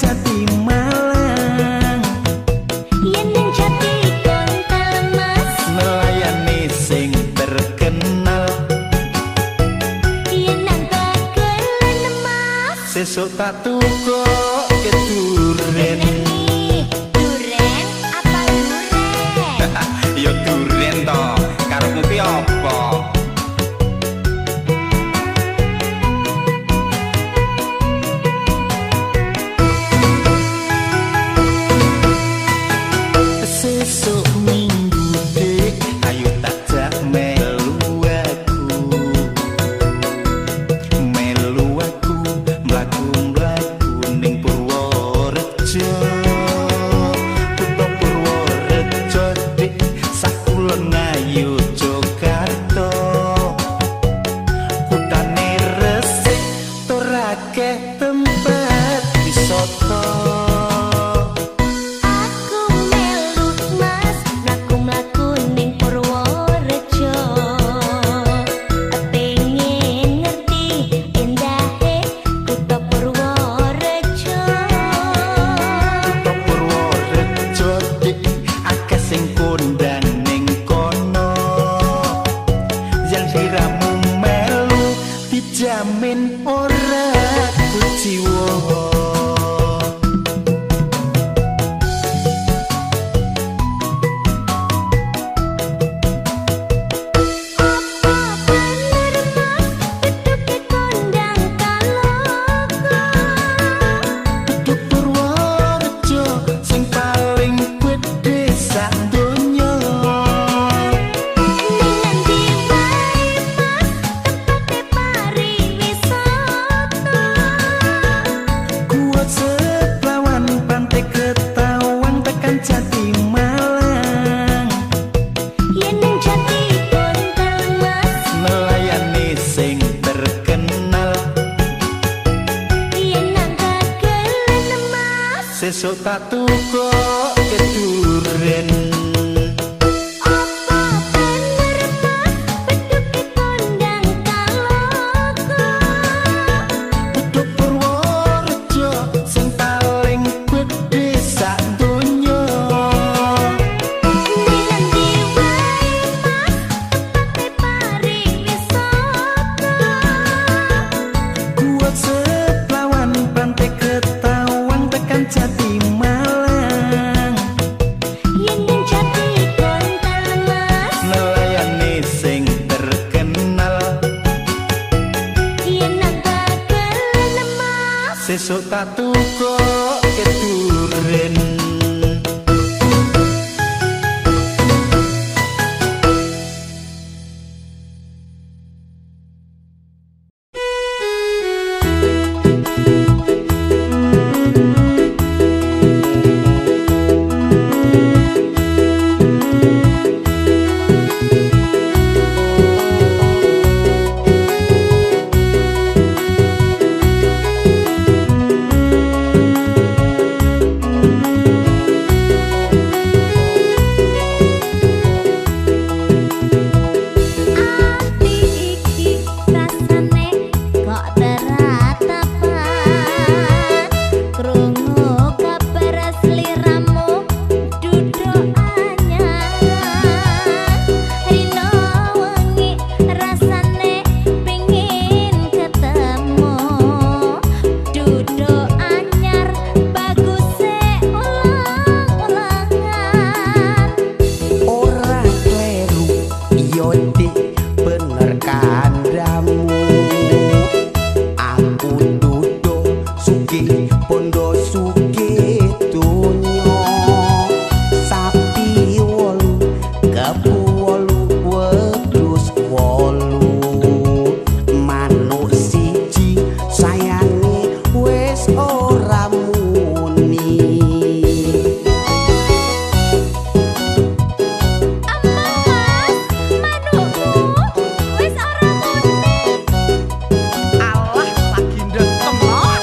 Jati Malang. Yen nang Jati Kontal Mas, Nelayane sing terkenal. Yen nang Bagelen Mas. Sesuk tak tukoke duren. Duren apa duren? Ya duren to, karepmu ki apa? Sesuk minggu dik, ayo tak jak melu aku. Melu aku mlaku-mlaku ning Purworejo. Kutha Purworejo dik, sakulon ngayu Jakarta. Kutane resik tur akeh tempat wisata. Aku melu Mas, mlaku-mlaku ning Purworejo. Pengen ngerti endahe kutha Purworejo. Kutha Purworejo dik, akeh sing kondang ning kono. Yen sliramu melu dijamin ora kuciwa. Apa bener Mas, bedhuge kondang kaloka? Bedhug Purworejo sing paling gedhe sak donya. Ning ngendi wae Mas, tempate pariwisata. Kuat Seplawan, Pantai Ketawang, tekan Jati Malang. Yen nang Jati Kontal Mas, Nelayane sing terkenal. Yen nang Bagelen Mas. Sesuk tak tukoke duren. Apa bener Mas, bedhuge kondang kaloka? Bedhug Purworejo sing paling gedhe sak donya. Ning ngendi wae Mas, tempate pariwisata. Kuat Seplawan, Pantai Ketawang, tekan Jati Malang. Yen nang Jati Kontal Mas, Nelayane sing terkenal. Yen nang Bagelen Mas. Sesuk tak tukoke duren. Ati iki rasane kok teratapan, krungu kabar sliramu duduk anyar. Rino wengi rasane pengin ketemu, duduk anyar baguse ulang-ulangan. Ora kleru yo dik, bener kandhamu. Aku duduk sugih bondo sugih donya. Sapi 8, kebu 8, wedhus 8, manuk 1 sayange wis ora muni. Amma Mas, manukmu wis ora muni. Alah, lagi ndetemon.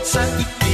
Saiki.